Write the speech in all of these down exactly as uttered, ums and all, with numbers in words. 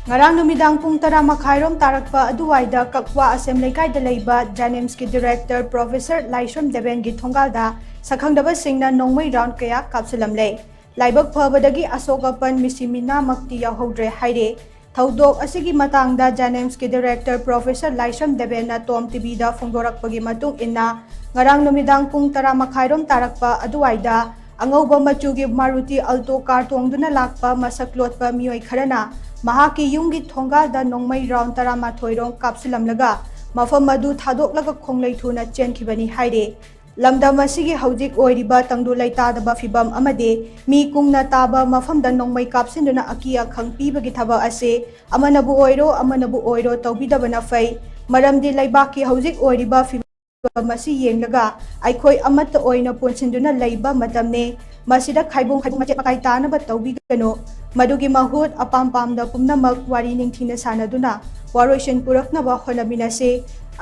ꯉꯔꯥꯡ ꯅꯨꯃꯤꯗꯥꯡ ꯄꯨꯡ ꯇꯔꯥ ꯃꯈꯥꯏꯔꯣꯝ ꯇꯥꯔꯛꯄ ꯑꯗꯨꯋꯥꯏꯗ ꯀꯛꯋꯥ ꯑꯁꯦꯝ ꯂꯩꯀꯥꯏꯗ ꯂꯩꯕ JNIMSꯀꯤ ꯗꯤꯔꯦꯛꯇꯔ ꯄ꯭ꯔꯣꯐꯦꯁꯔ ꯂꯥꯏꯁ꯭ꯔꯝ ꯗꯦꯕꯦꯟꯒꯤ ꯊꯣꯡꯒꯥꯜꯗ ꯁꯛꯈꯪꯗꯕꯁꯤꯡꯅ ꯅꯣꯡꯃꯩ ꯔꯥꯎꯟ ꯀꯌꯥ ꯀꯥꯞꯁꯤꯜꯂꯝꯂꯦ꯫ ꯂꯥꯏꯕꯛ ꯐꯕꯗꯒꯤ ꯑꯁꯣꯛ ꯑꯄꯟ ꯃꯤꯁꯤ ꯃꯤꯅꯥꯃꯛꯇꯤ ꯌꯥꯎꯍꯧꯗ꯭ꯔꯦ ꯍꯥꯏꯔꯦ꯫ ꯊꯧꯗꯣꯛ ꯑꯁꯤꯒꯤ ꯃꯇꯥꯡꯗ JNIMSꯀꯤ ꯗꯤꯔꯦꯛꯇꯔ ꯄ꯭ꯔꯣꯐꯦꯁꯔ ꯂꯥꯏꯁ꯭ꯔꯝ ꯗꯦꯕꯦꯟꯅ ꯇꯣꯝ ꯇꯤꯚꯤꯗ ꯐꯣꯡꯗꯣꯔꯛꯄꯒꯤ ꯃꯇꯨꯡ ꯏꯟꯅ, ꯉꯔꯥꯡ ꯅꯨꯃꯤꯗꯥꯡ ꯄꯨꯡ ꯇꯔꯥ ꯃꯈꯥꯏꯔꯣꯝ ꯇꯥꯔꯛꯄ ꯑꯗꯨꯋꯥꯏꯗ ꯑꯉꯧꯕ ꯃꯆꯨꯒꯤ ꯃꯥꯔꯨꯇꯤ ꯑꯜꯇꯣ ꯀꯥꯔ ꯇꯣꯡꯗꯨꯅ ꯂꯥꯛꯄ ꯃꯁꯛ ꯂꯣꯠꯄ ꯃꯤꯑꯣꯏ ꯈꯔꯅ ꯃꯍꯥꯛꯀꯤ ꯌꯨꯝꯒꯤ ꯊꯣꯡꯒꯥꯜꯗ ꯅꯣꯡꯃꯩ ꯔꯥꯎꯟ ꯇꯔꯥꯃꯥꯊꯣꯏ ꯔꯣꯝ ꯀꯥꯞꯁꯤꯜꯂꯝꯂꯒ ꯃꯐꯝ ꯑꯗꯨ ꯊꯥꯗꯣꯛꯂꯒ ꯈꯣꯡꯂꯩ ꯊꯨꯅ ꯆꯦꯟꯈꯤꯕꯅꯤ ꯍꯥꯏꯔꯤ꯫ ꯂꯝꯗꯝ ꯑꯁꯤꯒꯤ ꯍꯧꯖꯤꯛ ꯑꯣꯏꯔꯤꯕ ꯇꯪꯗꯨ ꯂꯩꯇꯥꯗꯕ ꯐꯤꯚꯝ ꯑꯃꯗꯤ ꯃꯤ ꯀꯨꯡꯅ ꯇꯥꯕ ꯃꯐꯝꯗ ꯅꯣꯡꯃꯩ ꯀꯥꯞꯁꯤꯟꯗꯨꯅ ꯑꯀꯤ ꯑꯈꯪ ꯄꯤꯕꯒꯤ ꯊꯕꯛ ꯑꯁꯤ ꯑꯃꯅꯕꯨ ꯑꯣꯏꯔꯣ, ꯑꯃꯅꯕꯨ ꯑꯣꯏꯔꯣ ꯇꯧꯕꯤꯗꯕꯅ ꯐꯩ꯫ ꯃꯔꯝꯗꯤ ꯂꯩꯕꯥꯛꯀꯤ ꯍꯧꯖꯤꯛ ꯑꯣꯏꯔꯤꯕ ꯐꯤꯚꯝ ꯑꯁꯤ ꯌꯦꯡꯂꯒ ꯑꯩꯈꯣꯏ ꯑꯃꯠꯇ ꯑꯣꯏꯅ ꯄꯨꯟꯁꯤꯟꯗꯨꯅ ꯂꯩꯕ ꯃꯇꯝꯅꯤ꯫ ꯃꯁꯤꯗ ꯈꯥꯏꯕꯨꯡ ꯈꯥꯏꯕꯨꯡ, ꯃꯆꯦꯠ ꯃꯀꯥꯏ ꯇꯥꯅꯕ ꯇꯧꯕꯤꯒꯅꯨ꯫ ꯃꯗꯨꯒꯤ ꯃꯍꯨꯠ ꯑꯄꯥꯝ ꯄꯥꯝꯗ ꯄꯨꯝꯅꯃꯛ ꯋꯥꯔꯤ ꯅꯤꯡꯊꯤꯅ ꯁꯥꯟꯅꯗꯨꯅ ꯋꯥꯔꯣꯏꯁꯤꯟ ꯄꯨꯔꯛꯅꯕ ꯍꯣꯠꯅꯃꯤꯟꯅꯁꯤ꯫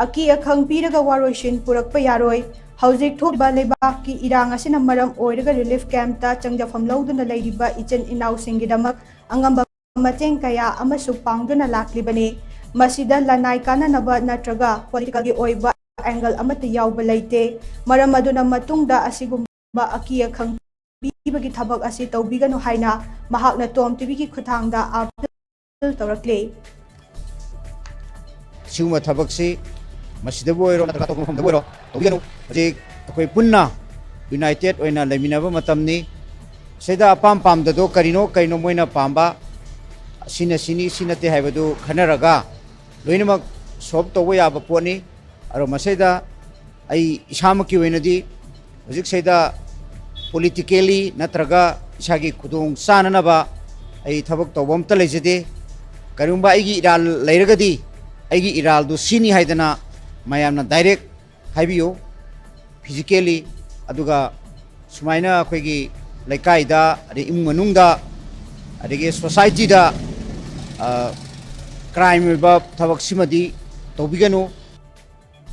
ꯑꯀꯤ ꯑꯈꯪ ꯄꯤꯔꯒ ꯋꯥꯔꯣꯏꯁꯤꯟ ꯄꯨꯔꯛꯄ ꯌꯥꯔꯣꯏ꯫ ꯍꯧꯖꯤꯛ ꯊꯣꯛꯂꯤꯕ ꯂꯩꯕꯥꯛꯀꯤ ꯏꯔꯥꯡ ꯑꯁꯤꯅ ꯃꯔꯝ ꯑꯣꯏꯔꯒ ꯔꯤꯂꯤꯐ ꯀꯦꯝꯞꯇ ꯆꯪꯖꯐꯝ ꯂꯧꯗꯨꯅ ꯂꯩꯔꯤꯕ ꯏꯆꯤꯟ ꯏꯅꯥꯎꯁꯤꯡꯒꯤꯗꯃꯛ ꯑꯉꯝꯕ ꯃꯇꯦꯡ ꯀꯌꯥ ꯑꯃꯁꯨ ꯄꯥꯡꯗꯨꯅ ꯂꯥꯛꯂꯤꯕꯅꯤ꯫ ꯃꯁꯤꯗ ꯂꯅꯥꯏ ꯀꯥꯟꯅꯅꯕ ꯅꯠꯇ꯭ꯔꯒ ꯄꯣꯂꯤꯇꯤꯀꯦꯜꯒꯤ ꯑꯣꯏꯕ ꯑꯦꯡꯒꯜ ꯑꯃꯠꯇ ꯌꯥꯎꯕ ꯂꯩꯇꯦ꯫ ꯃꯔꯝ ꯑꯗꯨꯅ ꯃꯇꯨꯡꯗ ꯑꯁꯤꯒꯨꯝꯕ ꯑꯀꯤ ꯑꯈꯪ ꯄꯤꯕꯒꯤ ꯊꯕꯛ ꯑꯁꯤ ꯇꯧꯕꯤꯒꯅꯨ ꯍꯥꯏꯅ ꯃꯍꯥꯛꯅ ꯇꯣꯝ ꯇꯤꯚꯤꯒꯤ ꯈꯨꯠꯊꯥꯡꯗ ꯑꯥꯄꯤꯜ ꯇꯧꯔꯛꯂꯤ꯫ ꯁꯤꯒꯨꯝꯕ ꯊꯕꯛꯁꯤ ꯃꯁꯤꯗꯕꯨ ꯑꯣꯏꯔꯣ ꯅꯠꯇ꯭ꯔꯒ ꯑꯇꯣꯞꯄ ꯃꯐꯝꯗꯕꯨ ꯑꯣꯏꯔꯣ ꯇꯧꯕꯤꯒꯅꯨ꯫ ꯍꯧꯖꯤꯛ ꯑꯩꯈꯣꯏ ꯄꯨꯟꯅ ꯌꯨꯅꯥꯏꯇꯦꯠ ꯑꯣꯏꯅ ꯂꯩꯃꯤꯟꯅꯕ ꯃꯇꯝꯅꯤ꯫ ꯁꯤꯗ ꯑꯄꯥꯝ ꯄꯥꯝꯗꯗꯣ ꯀꯔꯤꯅꯣ, ꯀꯔꯤꯅꯣ ꯃꯣꯏꯅ ꯄꯥꯝꯕ, ꯁꯤꯅ ꯁꯤꯅꯤ, ꯁꯤ ꯅꯠꯇꯦ ꯍꯥꯏꯕꯗꯨ ꯈꯟꯅꯔꯒ ꯂꯣꯏꯅꯃꯛ ꯁꯣꯜꯕ ꯇꯧꯕ ꯌꯥꯕ ꯄꯣꯠꯅꯤ꯫ ꯑꯗꯣ ꯃꯁꯤꯗ ꯑꯩ ꯏꯁꯥꯃꯛꯀꯤ ꯑꯣꯏꯅꯗꯤ ꯍꯧꯖꯤꯛꯁꯤꯗ ꯄꯣꯂꯤꯇꯤꯀꯦꯜꯂꯤ ꯅꯠꯇ꯭ꯔꯒ ꯏꯁꯥꯒꯤ ꯈꯨꯗꯣꯡ ꯆꯥꯅꯅꯕ ꯑꯩ ꯊꯕꯛ ꯇꯧꯕ ꯑꯝꯇ ꯂꯩꯖꯗꯦ꯫ ꯀꯔꯤꯒꯨꯝꯕ ꯑꯩꯒꯤ ꯏꯔꯥꯜ ꯂꯩꯔꯒꯗꯤ ꯑꯩꯒꯤ ꯏꯔꯥꯜꯗꯨ ꯁꯤꯅꯤ ꯍꯥꯏꯗꯅ ꯃꯌꯥꯝꯅ ꯗꯥꯏꯔꯦꯛ ꯍꯥꯏꯕꯤꯌꯨ ꯐꯤꯖꯤꯀꯦꯜꯂꯤ꯫ ꯑꯗꯨꯒ ꯁꯨꯃꯥꯏꯅ ꯑꯩꯈꯣꯏꯒꯤ ꯂꯩꯀꯥꯏꯗ, ꯑꯗꯩ ꯏꯃꯨꯡ ꯃꯅꯨꯡꯗ, ꯑꯗꯒꯤ ꯁꯣꯁꯥꯏꯇꯤꯗ ꯀ꯭ꯔꯥꯏꯝ ꯑꯣꯏꯕ ꯊꯕꯛꯁꯤꯃꯗꯤ ꯇꯧꯕꯤꯒꯅꯨ꯫